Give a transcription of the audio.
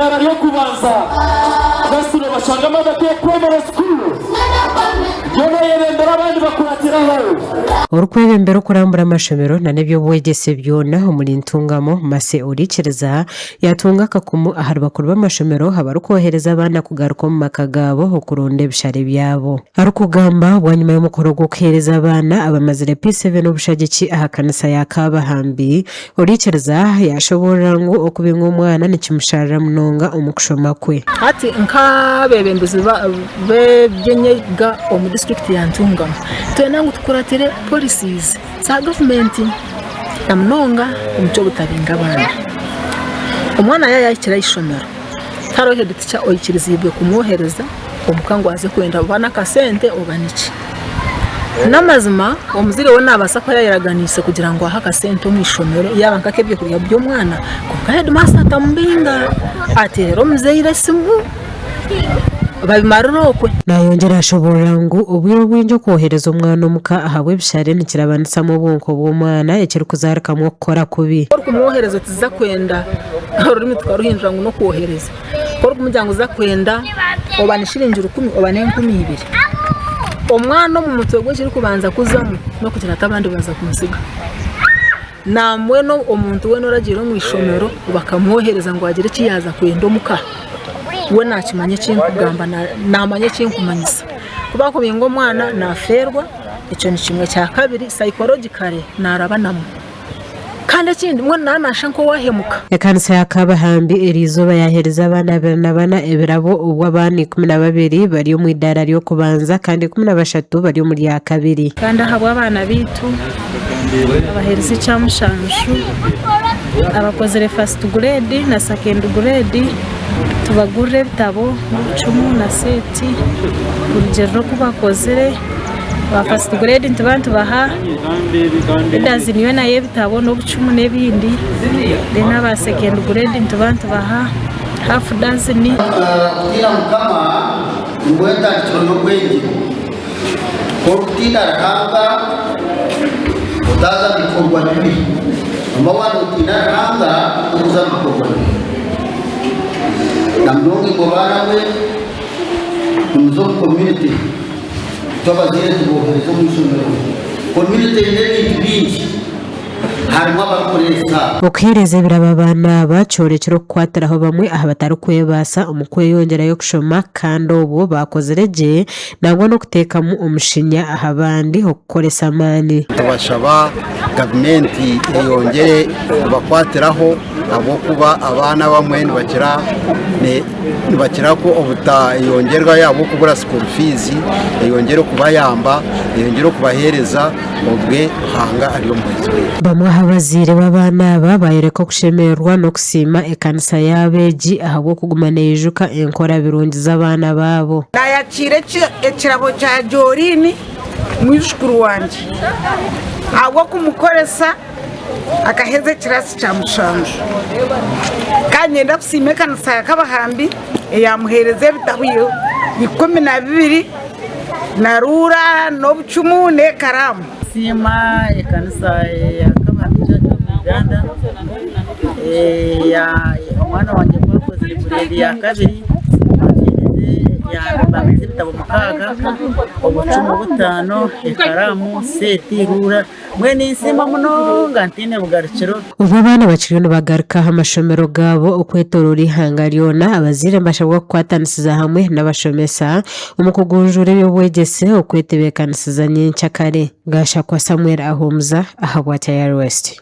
idaara ry'okubanza West nobashanga Mother Care Primary School Yoona oyebembera abandi bakuratiraho. Orikwebembera okurambura amashomero na n'eby'obwegyese byona omuri Ntungamo, Mercy Orikiriza, yaatunga akakumu ahari bakuru b'amashomero abarikwohereza abaana kugaruka omu maka gaabo okuronda ebishare byabo. Arikugamba bwanyima y'omukoro gw'okuheereza abaana abamazire P7 obushagiki aha kanisa ya Kabahambi, Orikiriza yaashoboorora ngu okubingwa omwana nikimusharira munonga omu kushoma kwe. Hati nk'abeebembezi b'eby'enyega omu disiturikiti ya Ntungamo, nitwenda ngu tukuratire policies za gavumenti na munonga omu ky'obutabinga abaana. Omwana yaaba yaahikire aha ishomero, tihariho heditica oikiriziibwe kumwohereza omuka ngu aze kwenda oba n'akasente oba niki. N'amazima omuzaire we naabaasa kuba yaayeraganiise kugira ngu ahe akasente omu ishomero yaaba nk'ak'ebyokurya by'omwana kwonka hedimasita atamubinga ateerera omuzaire esimu babimarire okwe. Naayongyera ashoboorora ngu obwire obwingi okwohereza omwana omuka ahabw'ebishare nikirabanisamu obwonko bw'omwana ekirikuzaarikamu okukora kubi. Orikumwohereza oti za kwenda orurimi tukaruhindura ngu n'okwohereza. Ku orikumugira ngu za kwenda oba ni shiringi rukumi oba n'enkumi ibiri, omwana omu mutwe gwe ekirikubanza kuzamu n'okugira ati abandi baaza kuntsiga. Nambwenu omuntu weena oragiire omu ishomero bakamwohereza ngu agire eki yaaza kwenda omuka, we naakimanya eki nkugamba naamanya eki nkumanyisa. Ku baakubinga omwana naafeerwa, ekyo ni kimwe. Ekyakabiri psychologically naarabanamu. Kandi ekindi, mbwenu naaba naashusha nk'owaahemuka. Ekanisa ya Kabahambi eriizooba yaaheereza abaana 24 ebirabo obwo abaana 12 bari omu idaara ry'okubanza kandi 13 bari omu ryakabiri. Kandi ahabw'abaana baitu abaherize ekyamushanju, abakozire fasiti gureedi na sekendi gureedi, tubagurire ebitabo n'obucumu na seeti kurugiirira oku bakozire. Aba fasiti gureedi nituba nitubaha edazini yoona y'ebitabo n'obucumu n'ebindi, then aba sekendi gureedi nituba nitubaha hafu dazini. Okutiina Mukama nibwo ntandikiro y'obwengye. Ku orikutiina Ruhanga, otaaza mu bikorwa bibi. Namba waaba nootiina Ruhanga, torikuza mu bikorwa bibi. Na munonga imwe baana mwe, nimuza omu community, itwe abazaire tuboohereza omu ishomero. Community eine ebintu bingi. Harimu abarikureetsa. Okuheereza ebirabo abaana aba kyorekire okukwatiraho bamwe aha batarikwebaasa omu kweyongyerayo kushoma kandi obwo baakozire gye nangwa n'okuteekamu omushinya aha bandi okukoresa amaani. Nitubashaba gavumenti eyongyere kubakwatiraho ahabw'okuba abaana abamwe nibakira nibakira obutayongyerwayo ahabw'okubura school fees eyongyere kubayamba eyongyere kubaheereza. Obwe Ruhanga ari omuhwezi waitu. Bamwe aha bazaire b'abaana aba baayoreka okushemererwa n'okusiima ekanisa yaabo egi ahabw'okuguma neijuka enkora birungi z'abaana baabo. Naayakiira ekirabo kya Jolene mwijukuru wangye ahabw'okumukoresa akaheza ekiraasi kya mushanju. Kandi niinyenda kusiima ekanisa ya Kabahambi eyaamuheereza ebitabo 12. Na ruura n'obucumu n'ekaraamu. Nsiima ekanisa ya Kabambi Church of Uganda omwana wangye ku akozire grade ya kabiri bampiire ebitabo mukaaga, obucumu butaano, ekaraamu, seeti, ruura. Mbwenu ninsiima munonga ntaine bugarukiro. Obu abaana bakiriyo nibagaruka aha mashomero gaabo okwetoroora eihanga ryona, abazaire nibashabwa kukwatanisiza hamwe n'abashomesa omu kugunjuura eby'obwegyese okwetebeekanisiza nyenkyakare. Gashakwa Samuel Ahumuza ahabwa Tayari West.